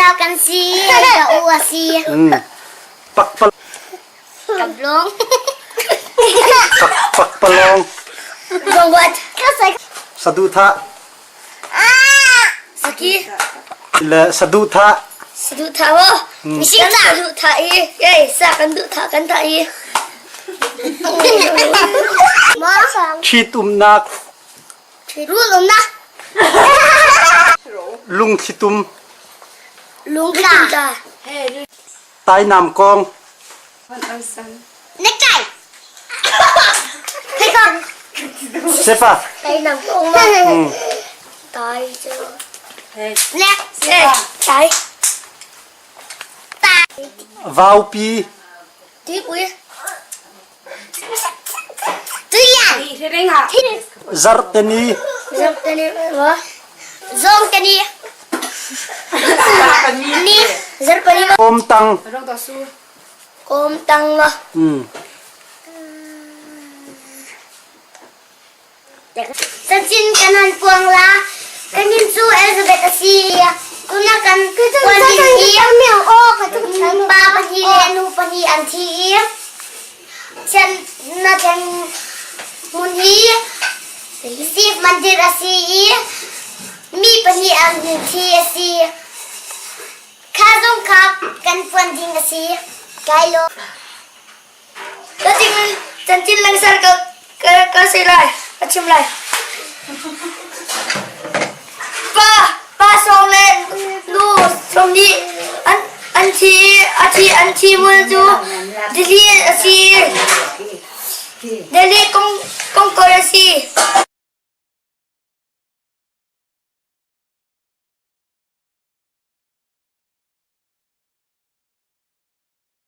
Unau kan si. Ka u a si. Pakpal. Kablong. Pak pakpalong. Gawat. Saduhthah. Saki. Le saduhthah. Saduhthah wo. Mising ta. Saduhthah i. Yay, sa kan duhthah kan thah i. Ṭhitumnak. Rul umnak. Lungthlitum. Lungtla. Tainam kong. Necktie. Thấy không? Sepa. Tay nằm kong mà. Tay chứ. Neck. Tay. Tay. Vaupi. Tí quý. Tuyan. Zarhteni. Zarhteni. Zongteni. Ni. Zarhpani. Kawmtang. Kawmtang ma. Sachin kan han puang la. Kanin cu Elizabeth a si. Tuna kan puan ding i pa pahnih le nu pahnih an thi i Thian na thian hmun hi Sif mandir a si i mi pahnih an thi a si. Kha zong kha kan puan ding a si. Kai lo. Ka chanchin langsar ka ka si lai, ka chim lai. Pa pa sawng le nu sawng nih an an thi a thi an thi mul cu Delhi a si. Delhi kong kong koi a si.